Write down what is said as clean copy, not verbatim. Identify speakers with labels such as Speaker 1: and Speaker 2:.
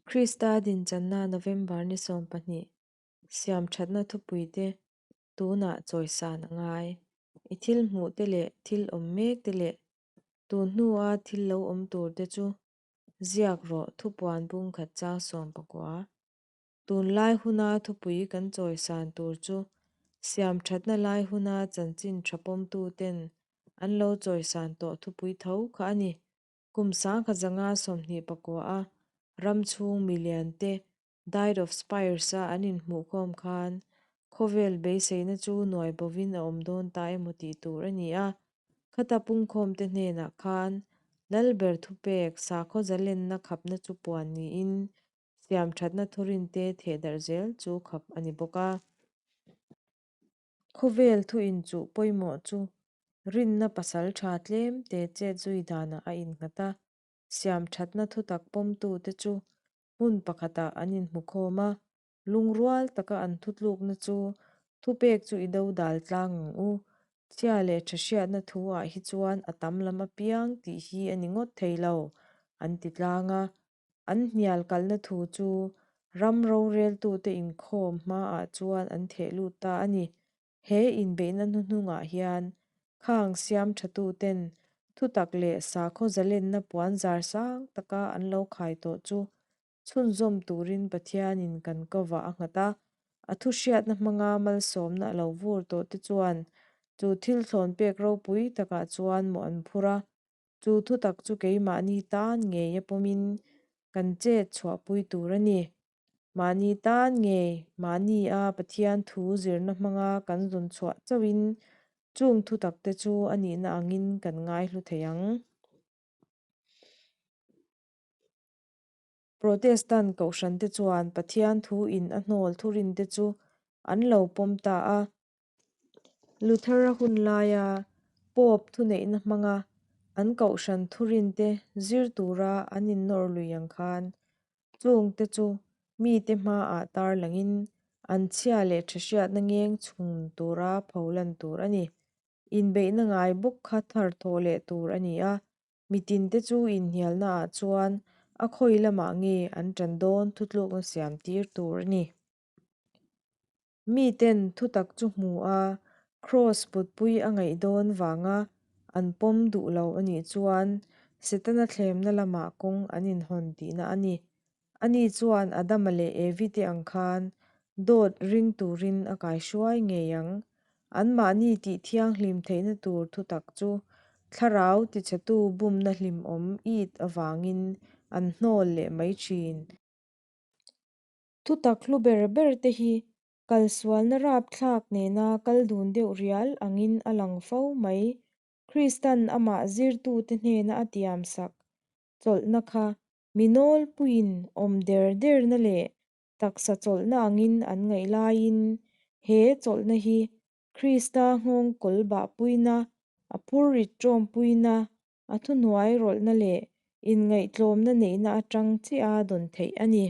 Speaker 1: Krista dinchanna November ni 12 siamthatna thupuite tunah chawisan a ngai. I thil hmuhte leh thil awm mekte leh tun hnua thil lo awm turte chu ziak rawh thupuan bung khat chang 19. Tunlai huna thupui kan chawisan tur chu siamthatna lai huna chanchin tha pawmtuten an lo chawisan tawh thupui tho kha a ni. Kum 1929 a ram chhung milian te Diet of Spires a an inhmuhkhawm khan khawvel beiseina chu nuai bovin a awm dawn ta emaw tih tur a ni a. Khata pungkhawmte hnenah khan Lalber thupek sakhaw zalenna khapna chu puan niin siamthatna thurinte thehdarh zel chu khap a ni bawk a. Khawvel thu inchuh pawimawh chu rinna pasal tha tlem te chet zui danah a innghat a, siamthatna thutak pawmtute chu hmun pakhatah an inhmukhawm a, lungrual taka an thutlukna chu thupek chu i do dal tlang ang u. Chhia leh tha hriatna thu ah hi chuan a tam lam apiang tih hi a ni ngawt thei lo, an ti tlang a. An hnial kalna thu chu ram roreltute inkhawm hmaah chuan an theh lut ta a ni. He inbeihna hnuhnungah hian khang siam thatuten thutak leh sakhaw zalenna puan zar sang taka an lo khai tawh chu chhunzawm turin Pathianin kan kovah a nghat a, a thuhriatna hmanga malsawmna a lo vur tawh te chuan chu thil thlawn pek ropui takah chuan mawh an phur a. Chu thutak chu keimahni tan ngei a pawmin kan chet chhuahpui tur a ni. Mahni tan ngei, mahni a Pathian thu zirna hmanga kan zawn chhuah chauhin chung thutak te chu a nihna angin kan ngaihlu thei ang. Protestant kohhran te chuan Pathian thu in a hnawl thurin te chu an lo pawm ta a. Luther-a hun laia Pope thuneihna hmanga an kohhran thurin te zir tura an innawr lui ang khan chung te chu mite hmaah tarlangin an chhia leh tha hriatna ngeng chhun tura pholan tur a ni. Inbeihna ngai bawk kha tharthawh leh tur a ni a, Mitinte chu inhnialnaah chuan a khawi lamah nge an ṭan dawn thutlukna siam tir tur a ni. Miten thutak chu hmu a, kraws putpui a ngaih dawn vanga an pawm duh lo a nih chuan Setana thlemna lamah kawng an inhawn tihna a ni. Ani chuan Adama leh Evi te ang khan dawt ring turin a kaihruai ngei ang. Anmahni tih thianghlim theihna tur thutak chu thlarau tichhetu bumna hlimawm it avangin an hnawl leh mai thin. Thutak hlu ber ber te hi kalsualna rapthlak nena kal dun deuh rial angin a lang fo mai. Kristan amah zirtute hnena a tiamsak chawlhna kha Mi nawlpuiin awm der derna leh taksa chawlhna angin an ngaih laiin he chawlhna hi Krista nghawng kawl bahpuina, a phurrit ṭawmpuina, a thuhnuai rawlhna leh inngaihtlawmna neihna aṭang chiah a dawn theih a ni.